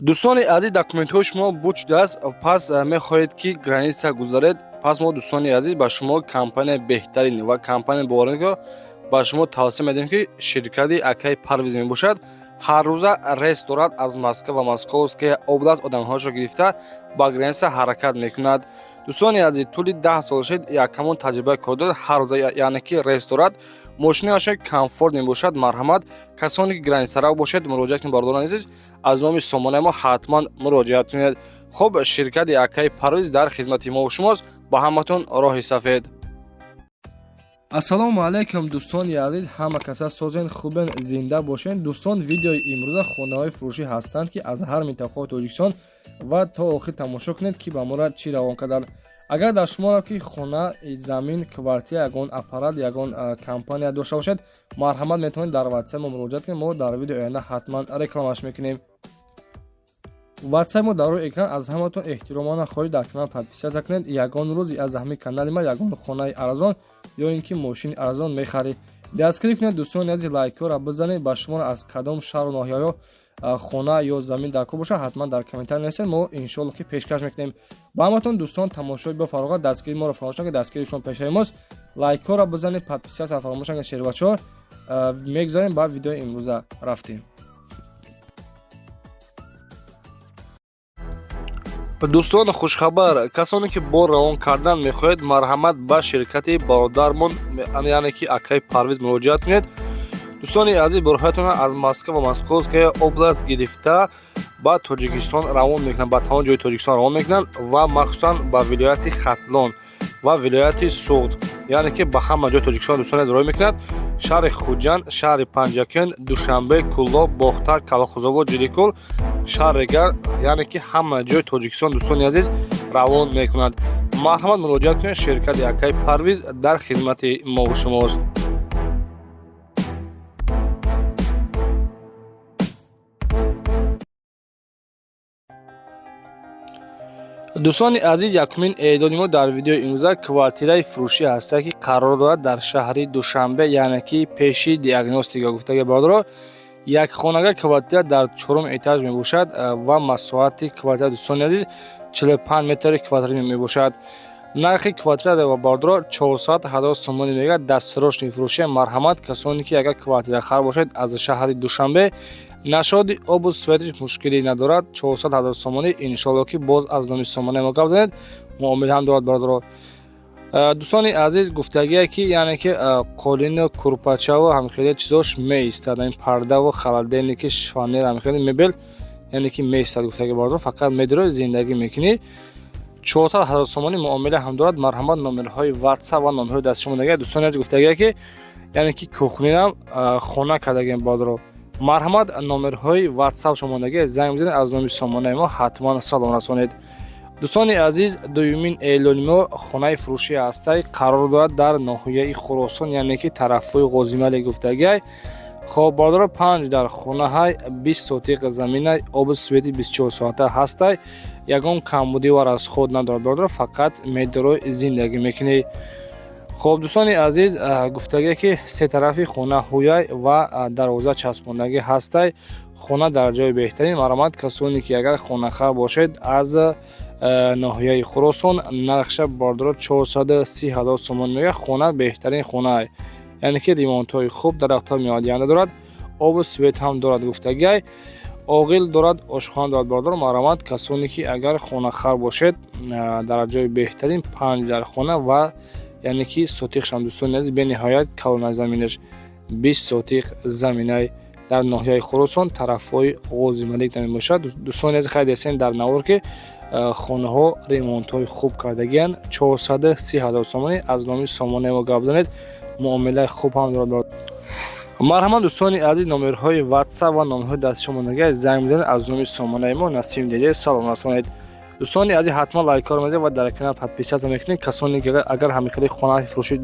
Дӯстони азиз, документҳои шумо буд шудааст, пас мехоҳед, ки граница гузаред. Пас мо, дӯстони азиз, ба шумо компанияи беҳтарин ва компанияи боваринро ба шумо тавсия медиҳем, ки ширкати акаи Парвиз мебошад. Ҳар рӯза рейс дорад аз Москва ва Московская область, одамҳояшро гирифта ба граница ҳаракат мекунад. Дӯстони азиз, тӯли 10 сол шуд, якамон таҷрибаи кор дорад. Ҳар рӯза, яъне ки, рейс дорад. Мошинаашон комфорт мебошад. Марҳамат, касоне ки границарав бошед, муроҷиат кунед. Бародарони азиз, аз номи сомонаи мо ҳатман муроҷиат кунед. Хуб, ширкати акаи Парвиз дар хизмати мо шумост. Ба ҳаматон роҳи сафед. Ассалому алайкум, дӯстони азиз, ҳама каса созен, хубен, зинда бошен. Дӯстон, видеои имрӯза хонаҳои фурӯшӣ ҳастанд, ки аз ҳар минтақаҳои Тоҷикистон, ва то охир тамошо кунед, ки ба мора чӣ равон карданд. Агар дар шуморо ки хона, замин, квартира, ягон аппарат, ягон компания дошта бошед, марҳамат, метавонед дар ватсап мо муроҷиат кунед. Мо дар видеои оянда ҳатман рекламаш мекунем. Ватсап мо дар рӯи экран. Аз ҳаматон эҳтиромона хоҳиш, дар канал подписаться кунед. Ягон рӯз аз ҳамин канали ма ягон хонаи арзон ё ин ки мошини арзон мехаред. Дастгирӣ кунед, дӯстони азиз, лайкҳоро бизанед. Ба шуморо аз кадом шаҳру ноҳияҳо хона ё замин дар кор бошад, ҳатман дар комментарий нависед, мо иншоалло ки пешкаш мекунем ба ҳаматон. Дӯстон, тамошои бо фароғат, дастгирии моро фаромӯш накунед, дастгирии шумо пешаи мост. Лайкҳоро бизанед, подписаться фаромӯш накунед. Шербачаҳо, мегузарем ба видеои имрӯза, рафтем. Дӯстон, хушхабар: касоне ки бор равон кардан мехоҳед, марҳамат, ба ширкати бародармон, яъне ки акаи Парвиз, муроҷиат кунед. Дӯстони азиз, борҳоятонро аз Москва ва Московская область гирифта ба Тоҷикистон равон мекунанд, ба тамоми ҷои Тоҷикистон равон мекунанд ва махсусан ба вилояти Хатлон ва вилояти Суғд, яъне ки ба ҳама ҷои Тоҷикистон, дӯстони азиз, роҳ мекунад: шаҳри Хуҷанд, шаҳри Панҷакент, Душанбе, Кӯлоб, Бохтар, Калхозобод, Ҷиликул, шаҳри Гар, яъне ки ҳама ҷои Тоҷикистон, дӯстони азиз, равон мекунад. Марҳамат, муроҷиат кунед, ширкати акаи Парвиз дар хизмати мову шумост. Дӯстони азиз, якумин эъдоди мо дар видеои имрӯза квартираи фурӯшӣ ҳаста, ки қарор дорад дар шаҳри Душанбе, яъне ки пеши диагностика гуфтаги. Бародаро, якхонага квартира дар чорум этаж мебошад ва масоҳати квартира, дӯстони азиз, 45 метри квадратӣ мебошад. Нархи квартира, бародаро, 400 ҳазор сомонӣ мегӯяд, дастсрочный фурӯшӣ. Марҳамат, касоне ки агар квартирахар бошед аз шаҳри Душанбе, нашоди обу светиш мушкилӣ надорад. 400 ҳазор сомонӣ, иншоалло ки боз аз номи сомонаи мо гап занед, муомила ҳам дорад. Бародаро, дӯстони азиз, гуфтагие ки, яъне ки, қолину курпачаву ҳамхеле чизош меистад, ин пардаву холодильники, шифоньер, ҳамхеле мебел, яъне ки меистад гуфтаги. Бародаро, фақат медирои, зиндагӣ мекунӣ. 400 ҳазор сомонӣ, муомила ҳам дорад. Марҳамат, номерҳои ватсап ва номерҳои дасти шумо дагия. Дӯстони азиз, гуфтагие ки, яъне ки, кухнирам хона кардагем. Бародаро, марҳамат, номерҳои ватсап шумондагӣ, занг бизанед, аз номи сомонаи мо ҳатман салом расонед. Дӯстони азиз, дуюмин эълони мо хонаи фурӯшӣ ҳастай, қарор дорад дар ноҳияи Хуросон, яъне ки тарафҳои Ғозимале гуфтагиай. Хоб, бародаро, панҷ дар хонаҳай, 20 сотиқ заминай, обу свети 24 соата ҳастай, ягон камбудӣ ва расход надорад. Бародаро, фақат медорой, зиндагӣ мекунӣ. Хоб, дӯстони азиз, гуфтагие ки се тарафи хона ҳуяй ва дарвоза часпондагӣ ҳастай. Хона дар ҷои беҳтарин. Марҳамат, касоне ки агар хонахар бошед аз ноҳияи Хуросон, нархша, бародаро, 430 ҳазор сомон мегӯяд. Хона беҳтарин хонаа, яъне ки ремонтҳои хуб, дарахтҳои мевадиҳанда дорад, обу свет ҳам дорад гуфтагиай, оғил дорад, ошхона дорад. Бародаро, марҳамат, касоне ки агар хонахар бошед, дар ҷои беҳтарин, панҷ дар хона ва, яъне ки, сотиқшам, дӯстони азиз, бениҳоят калона заминаш, 20 сотиқ заминай, дар ноҳияи Хуросон, тарафҳои Ғозималик мебошад. Дӯстони азиз, хайр, десен дар навор ки хонаҳо ремонтҳои хуб кардагианд. 430 ҳазор сомонӣ, аз номи сомонаи мо гап занед, муомилаи хуб ҳам дорад. Марҳамат, дӯстони азиз, номерҳои ватсап ва номерҳои дасти шумонага занг бизанед, аз номи сомонаи мо Насим Деде салом расонед. Дӯстони азиз, ҳатман лайкҳоро мезанед ва дар канал подписаться мекунед. Касоне ки агар ҳамихели хонаи фурӯшӣ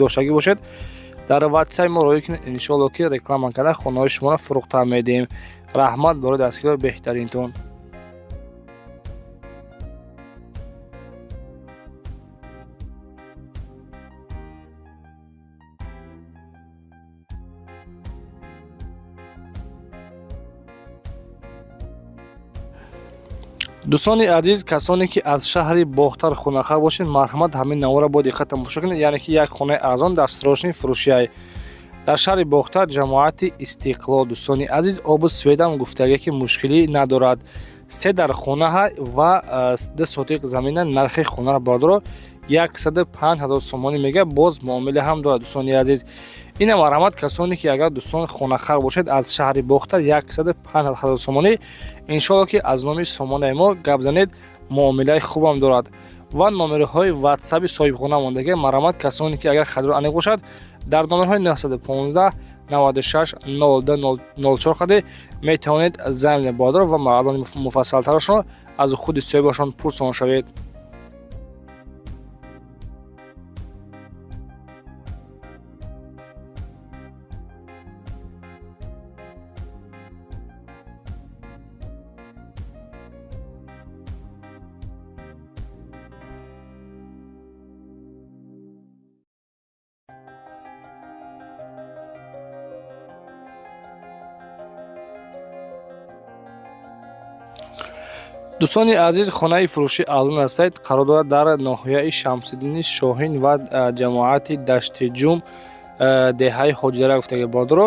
доштагӣ бошед, дар ватсапи мо роҳӣ кунед, иншоалло ки реклама карда хонаҳои шуморо фурӯхта медиҳем. Раҳмат барои дастгириҳои беҳтаринтон. Дӯстони азиз, касоне ки аз шаҳри Бохтар хонахар бошед, марҳамат, ҳамин навора бо диққат тамошо кунед. Яъне ки як хонаи арзон дар срочный фурӯшиай дар шаҳри Бохтар, ҷамоати Истиқлол. Дӯстони азиз, обу светам гуфтагӣ ки мушкилӣ надорад. Се дар хонаҳа ва 2 сотиқ замина. Нархи хонаро, бародаро, 105 000 сомонӣ мега, боз муомила ҳам дорад. Дӯстони азиз, ина марҳамат, касоне ки агар дӯстон хонахар бошед аз шаҳри Бохтар, 105 000 сомонӣ. Иншоалло ки аз номи сомонаи мо гап занед, муомилаи хубам дорад ва номерҳои ватсаби соҳибхона мондага. Марҳамат, касоне ки агар харидор аниқ бошад, дар номерҳои 915 96 02 04 қади метавонед занг занед, бародаро, ва маълумоти муфассалтарашро аз худи соҳибашон пурсон шавед. Дӯстони азиз, хонаи фурӯши арзон ҳастед, қарор дорад дар ноҳияи Шамсиддини Шоҳин ва ҷамоати Даштиҷум, деҳаи Ҳоҷидара гуфтаги. Бародаро,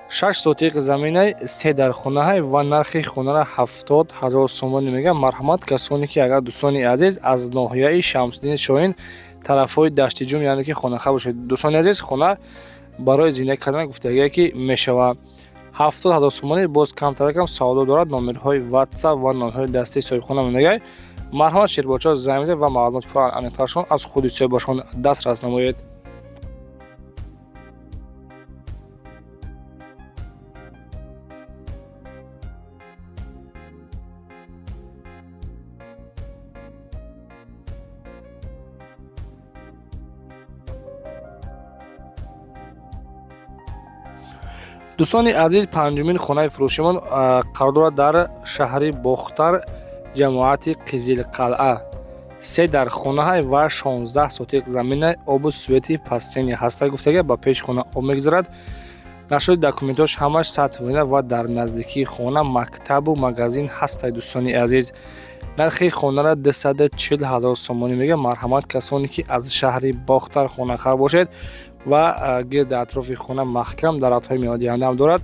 6 сотиқ заминай, се дар хонаҳай ва нархи хонара 70 000 сомонӣ мегӯяд. Марҳамат, касоне ки агар, дӯстони азиз, аз ноҳияи Шамсиддини Шоҳин, тарафҳои Даштиҷум, яъне ки хонахар бошед. Дӯстони азиз, хона барои зиндагӣ кардан гуфтагие ки мешавад. 70 000 сомонӣ, боз камтаракам савдо дорад. Номерҳои ватсап ва номерҳои дастии соҳибхона мемонагай. Марҳамат, шербочаҳо, занг бизанед ва маълумоти аниқтарашон аз худи соҳибашон дастрас намоед. Дӯстони азиз, панҷумин хонаи фурӯшимон қарор дорад дар шаҳри Бохтар, ҷамоати Қизилқалъа. Се дар хонаҳай ва 16 сотиқ замина. Обу свети постоянный ҳаста гуфтага, ба пеши хона об мегузарад. Нашоди документош ҳамаш сатвина ва дар наздикии хона мактабу магазин ҳастай. Дӯстони азиз, нархи хонара 240 000 сомонӣ мегӯяд. Марҳамат, касоне ки аз шаҳри Бохтар хонахар бошед ва гирди атрофи хона маҳкам, дарахтҳои мевадиҳандаам дорад.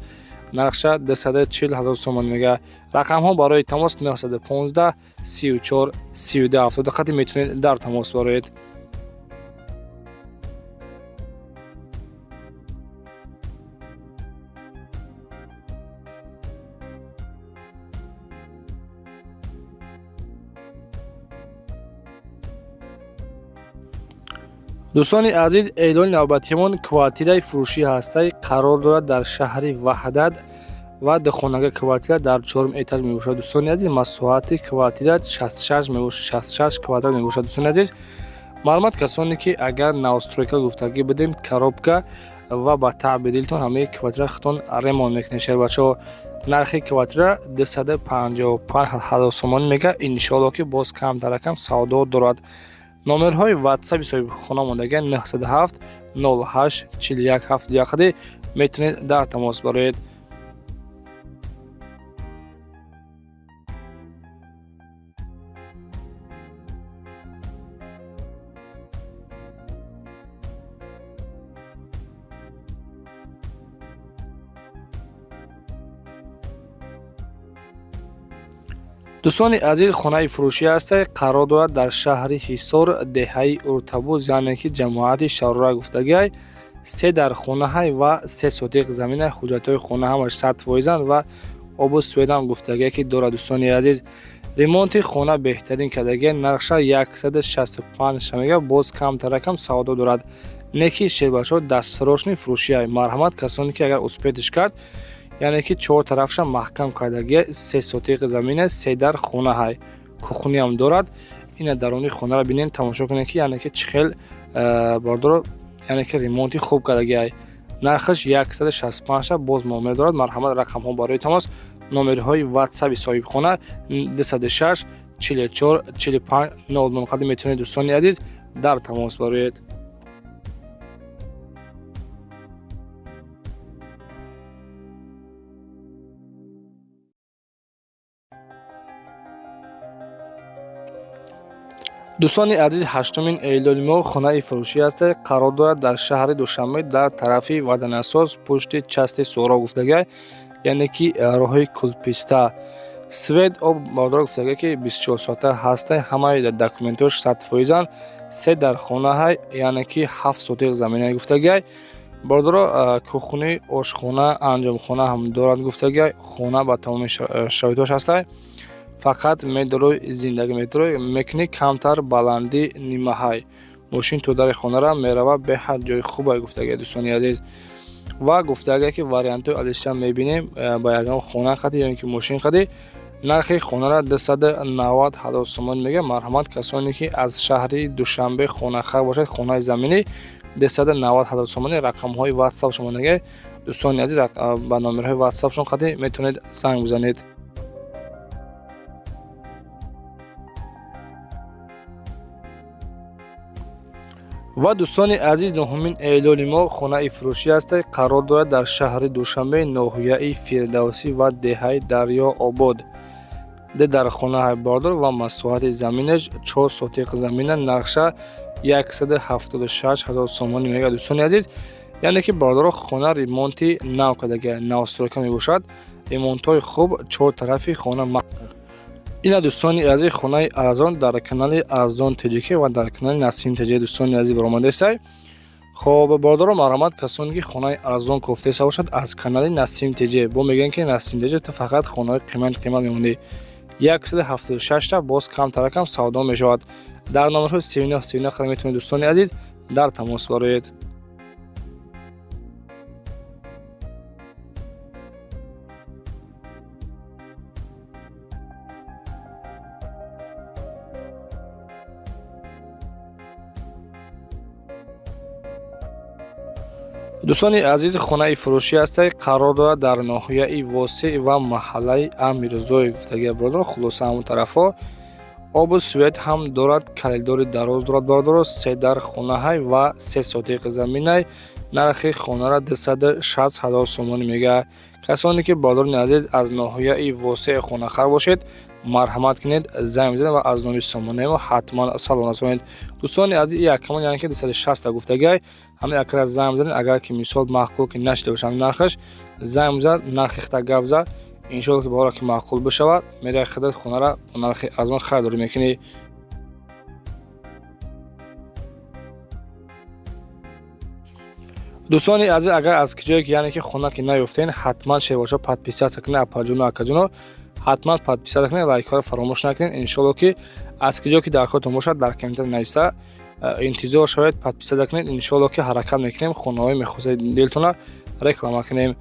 Нархша 240 000 сомонӣ мегӯяд. Рақамҳо барои тамос 915 34 32 70 хати метавонед дар тамос бароед. Дӯстони азиз, эълони навбатиамон квартираи фурӯшӣ ҳастай, қарор дорад дар шаҳри Ваҳдат ва духонага квартира дар чорум этаж мебошад. Дӯстони азиз, масоҳати квартира 66 квадрат мебошад. Дӯстони азиз, маълумот, касоне ки агар новостройка гуфтагӣ бидем, коробка ва ба таъби дилтон ҳамаи квартира худтон ремонт мекунед. Шербачаҳо, нархи квартира 255 000 сомонӣ мега, иншоалло ки боз камтаракам савдо дорад. Номерҳои ватсаби соҳибхона мондагиан 907 08 41 71, метавонед дар тамос бароед. Дӯстони азиз, хонаи фурӯшӣ ҳастай, қарор дорад дар шаҳри Ҳисор, деҳаи Уртабуз, яъне ки ҷамоати Шарора гуфтагиай. Се дар хонаҳай ва 3 сотиқ замина. Ҳуҷҷатҳои хона ҳамаш 100%-анд ва обу светам гуфтагие ки дорад. Дӯстони азиз, ремонти хона беҳтарин кардагия. Нархша 165 мега, боз камтаракам савдо дорад. Неки, шербачаҳо, дастсрочный фурӯшиай. Марҳамат, касоне ки агар успеть ш кард, яъне ки чор тарафша маҳкам кардагия. 3 сотиқи замина, се дар хонаҳай, кухня ам дорад. Ина даруни хонаро бинем, тамошо кунем ки яъне ки чӣ хел, бордоро, яъне ки ремонти хуб кардагиай. Нархаш 165, боз муомила дорад. Марҳамат, рақамҳо барои тамос, номерҳои ватсаби соҳибхона 206 44 45 00 қади метавонед, дӯстони азиз, дар тамос бароед. Дӯстони азиз, ҳаштумин эълони мо хонаи фурӯшӣ аст, қарор дорад дар шаҳри Душанбе, дар тарафи Ваданасоз, пушти части Суғро гуфтага, яъне ки роҳи Кулписта. Свет, об, бародаро, гуфтага, ки 24 соата ҳаста, ҳамаи документош 100%-анд. Се дар хонаҳай, яъне ки 7 сотиқ заминай гуфтагай. Бародаро, кухни, ошхона, анҷомхона ҳам дорад гуфтагай. Хона ба тамоми шароитош ҳастай, фақат медорой зиндагӣ меторой мекунӣ, камтар баландӣ нимаҳай, мошин то дари хонара мерава, беҳад ҷои хубай гуфтагай, дӯстони азиз. Ва гуфтагай, ки вариантҳои алишан мебинем ба ягон хона қади ё ин ки мошин қади. Нархи хонара 290 ҳазор сомон мега. Марҳамат, касоне ки аз шаҳри Душанбе хонахар бошад, хонаи заминӣ 290 ҳазор сомонӣ. Рақамҳои ватсап шумо нега, дӯстони азиз, ба номерҳои ватсапшон қади метавонед занг бизанед. Ва, дӯстони азиз, нуҳумин эълони мо хонаи фурӯшӣ аст, қарор дорад дар шаҳри Душанбе, ноҳияи Фирдавсӣ ва деҳаи Дарёобод. Ду дар хонаҳай, бардор, ва масоҳати заминаш 4 сотиқ замина. Нархша 176 ҳазор сомонӣ мега, дӯстони азиз. Яъне ки, бародаро, хона ремонти нав кардага, новстройка мебошад, ремонтҳои хуб, чор тарафи хона. Ина, дӯстони азиз, хонаи арзон дар канали Арзон Теҷикӣ ва дар канали Насим Теҷи, дӯстони азиз, баромадесай. Хоб, бародаро, марҳамат, касоне ки хонаи арзон кофтеса бошад аз канали Насим Теҷи, бо мегӯянд, ки Насим Теҷи ту фақат хонаҳои қимат қимат мемонӣ. 176-та боз камтаракам савдо мешавад. Дар номерҳои 39 39 қадам метавонед, дӯстони азиз, дар тамос бароед. Дӯстони азиз, хонаи фурӯшӣ ҳастай, қарор дорад дар ноҳияи Восеъ ва маҳаллаи Амирзои гуфтагия, бародаро. Хулоса, ҳамон тарафҳо обу свет ҳам дорад, калидори дароз дорад, бародаро. Се дар хонаҳай ва 3 сотиқ заминай. Нархи хонара 260 ҳазор сомонӣ мега. Касоне ки, бародарони азиз, аз ноҳияи Восеъ хонахар бошед, марҳамат кунед, занг бизанед ва аз номи сомонаи мо ҳатман салом расонед. Дӯстони азиз, якамон, яъне ки 260-та гуфтагай, ҳамин акра занг бизанед. Агар ки мисол маъқул ки нашида бошад нархаш, занг бизан, нархи хита гап зад, иншоалло, ки баҳора ки маъқул бишавад, мераи худат хонара бо нархи арзон харидорӣ мекунӣ. Дӯстони азиз, агар аз ҷое ки, яъне ки хона ки наёфтен, ҳатман шербоча подписаться кунед. Апаҷону акаҷоно, ҳатман подписаться кунед, лайкҳоро фаромӯш накунед. Иншоалло, ки аз киҷое ки даркортон бошад, дар комментар нависа, интизор шавед, подписаться кунед. Иншоалло, ки ҳаракат мекунем, хонаҳои мехостаи дилтона реклама кунем.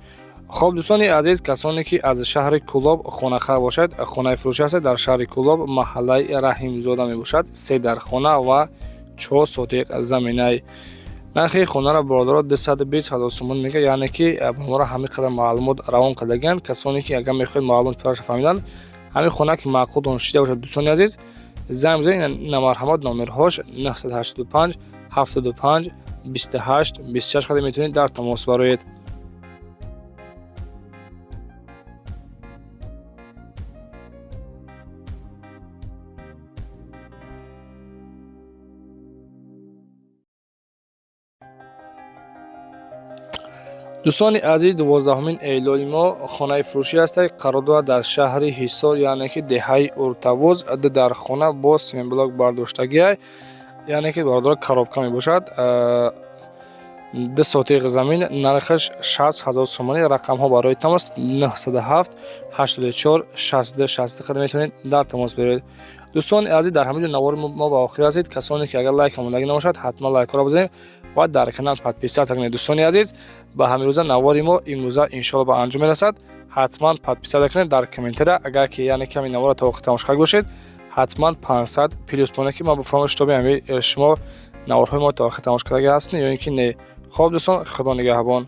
Хоб, дӯстони азиз, касоне ки аз шаҳри Кӯлоб хонахар бошад, хонаи фурӯшӣ ҳастад, дар шаҳри Кӯлоб, маҳаллаи Раҳимзода мебошад. Се дар хона ва 4 сотиқ заминай. Нархи хонаро, бародаро, 220 ҳазор сомон мега. Яъне ки ба моро ҳамин қадар маълумот равон кардагианд. Касоне ки агар мехоҳед маълумот пурраша фаҳмидан, ҳамин хона ки маъқултон шида бошад, дӯстони азиз, занг бизанед. Ина, марҳамат, номерҳош 985 75 28 26 қадар метавонед дар тамос бароед. Дӯстони азиз, 12-умин эълони мо хонаи фурӯшӣ аст, қарор дорад дар шаҳри Ҳисор, яъне ки деҳаи Уртавуз. Ду дар хона бо семенблок бардоштагиай, яъне ки, бародаро, коробка мебошад. 2 сотиқ замин, нархаш 60 ҳазор сомонӣ. Рақамҳо барои тамос 907 84 62 60 қадр метавонед дар тамос биёред. Дӯстони азиз, дар ҳамин ҷо навори мо ба охир расид. Касоне ки агар лайк ҳамондагӣ набошад, ҳатман лайкҳоро бизанед ва дар канал подписаться кунед. Дӯстони азиз, ба ҳамин рӯза навори мо имрӯза иншоалло ба анҷом мерасад. Ҳатман подписаться кунед. Дар комментария, агар ки, яъне ками навора то охир тамошо карда бошед, ҳатман 500 плюс монед, ки ман бифаҳмам, шитоби ҳами шумо наворҳои мо то охир тамошо кардаги ҳастед ё ин ки не. Хоб, дӯстон, худо нигаҳбон.